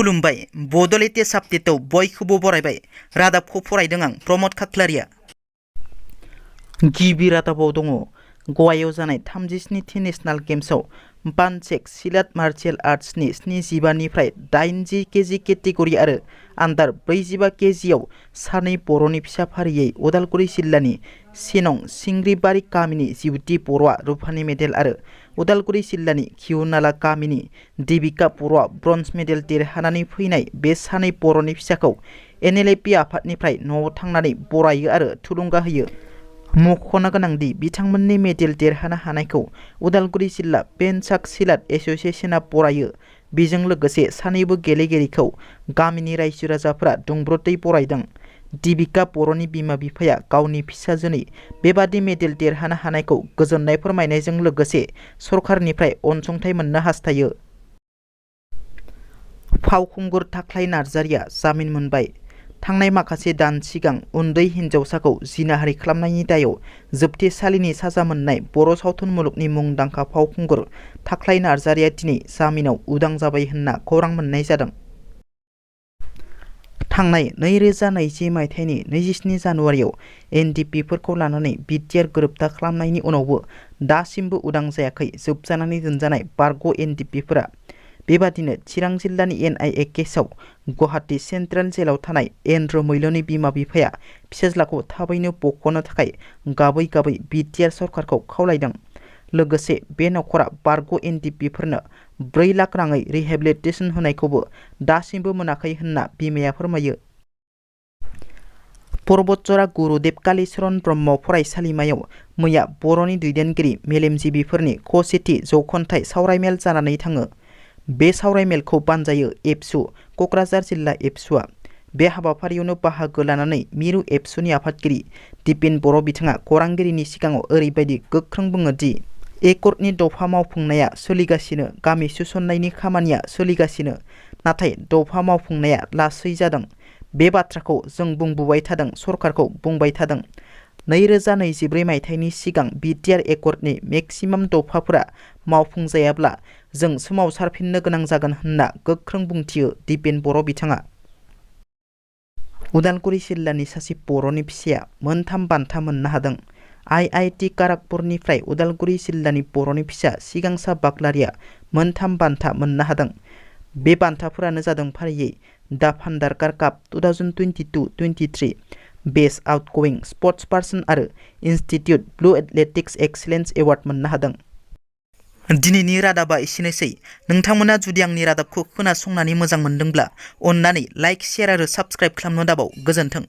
खुलुमबाय बड'लेण्ड आपडेटआव बयखौबो बरायबाय रादाबखौ फरायदों आं प्रमद खाख्लारिया। गिबि रादाबाव दङ गवायाव जानाय 37थि नेशनेल गेम्सआव बानचेक सिलाट मार्शियेल आर्ट्सनि 75 निफ्राय 80 केजि केटेगरि आरो आन्डार 45 केजिआव सानै बर'नि फिसा फारियै उदालगुरि जिल्लानि सिनं सिंग्रिबारि गामिनि जिउथि बर'आ रुफानि मेडेल आरो उदालगुरि जिल्लानि खिउनाला गामिनि देबिका बर'आ ब्रन्ज मेडेल देरहानानै फैनाय बे सानै बर'नि फिसाखौ NLP आफादनिफ्राय न'आव थांनानै बरायो आरो थुलुंगा होयो। मख'नो गोनांदि बिथांमोननि मेडेल देरहानो हानायखौ उदालगुरि जिल्ला पेनचाक सिलाट एस'सिएशना बरायो। बेजों लोगोसे सानैबो गेलेगिरिखौ गामिनि रायजो राजाफोरा दुंब्रुदै बरायदों। देबिका बर'नि बिमा बिफाया गावनि फिसाजोनि बेबादि मेडेल देरहानो हानायखौ गोजोननाय फोरमायनायजों लोगोसे सरकारनिफ्राय अनसुंथाइ मोननो हास्थायो। फावखुंगुर थाख्लाइ नार्जारिया जामिन मोनबाय। थांनाय माखासे दान सिगां उन्दै हिन्जावसाखौ जिनाहारि खालामनायनि दायाव जोबथेसालिनि साजा मोननाय बर' सावथुन मुलुगनि मुंदांखा फावखुंगुर थाख्लाइ नार्जारिया दिनै जामिनाव उदां जाबाय होनना खौरां मोननाय जादों। थांनाय 2020 मायथाइनि 27 जानुवारियाव NDPफोरखौ लानानै बिटिआर गोरोबथा खालामनायनि उनावबो दासिमबो उदां जायाखै जोबजानानै दोनजानाय बारग' NDPफोरा। बेबादिनो चिरां जिल्लानि NIA केसआव गुवाहाटी सेन्ट्रेल जेलाव थानाय एन्द्र मैल'नि बिमा बिफाया फिसाज्लाखौ थाबैनो बख'नो थाखाय गाबै गाबै बिटिआर सरकारखौ खावलायदों। लोगोसे बे नखरा बारग' NDPफोरनो 4 लाख राङै रिहेबिलिटेसन होनायखौबो दासिमबो मोनाखै होनना बिमाया फोरमायो। परबतजरा गुरुदेब कालीचरण ब्रह्म फरायसालिमायाव मैया बर'नि दैदेनगिरि मेलेमजिबिफोरनि खौसेथि जौखोन्थाइ सावरायमेल जानानै थाङो। बे सावरायमेलखौ बानजायो एबसु क'क्राझार जिल्ला एबसुआ। बे हाबाफारियावनो बाहागो लानानै मिरु एबसुनि आफादगिरि दिपेन बर' बिथाङा खौरांगिरिनि सिगाङाव ओरैबायदि गोख्रों बुङो दि एकर्डनि दफा मावफुंनाया सोलिगासिनो, गामि सुसननायनि खामानिया सोलिगासिनो, नाथाय दफा मावफुंनाया लासै जादों। बे बाथ्राखौ जों बुंबोबाय थादों, सरकारखौ बुंबाय थादों। 2024 मायथाइनि सिगां बिटिआर एकर्डनि मेक्सिमाम दफाफोरा मावफुंजायाब्ला जों सोमावसारफिननो गोनां जागोन होनना गोख्रों बुंथियो दिपेन बर' बिथाङा। उदालगुरि जिल्लानि सासे बर'नि फिसाया मोनथाम बान्था मोननो हादों। IIT काराकपुरनिफ्राय उदालगुरि जिल्लानि बर'नि फिसा सिगांसा बाग्लारिया मोनथाम बान्था मोननो हादों। बे बान्थाफोरानो जादों फारियै दा भान्डारकार काप 2022-23, बेस्ट आउटगोइं स्पर्ट्स पार्सन आरो institute blue athletics excellence award मोननो हादों। दिनैनि रादाबा एसेनोसै। नोंथांमोना जुदि आंनि रादाबखौ खोनासंनानै मोजां मोनदोंब्ला अन्नानै लाइक, शेयार आरो साबस्क्राइब खालामनो दाबाव। गोजोन्थों।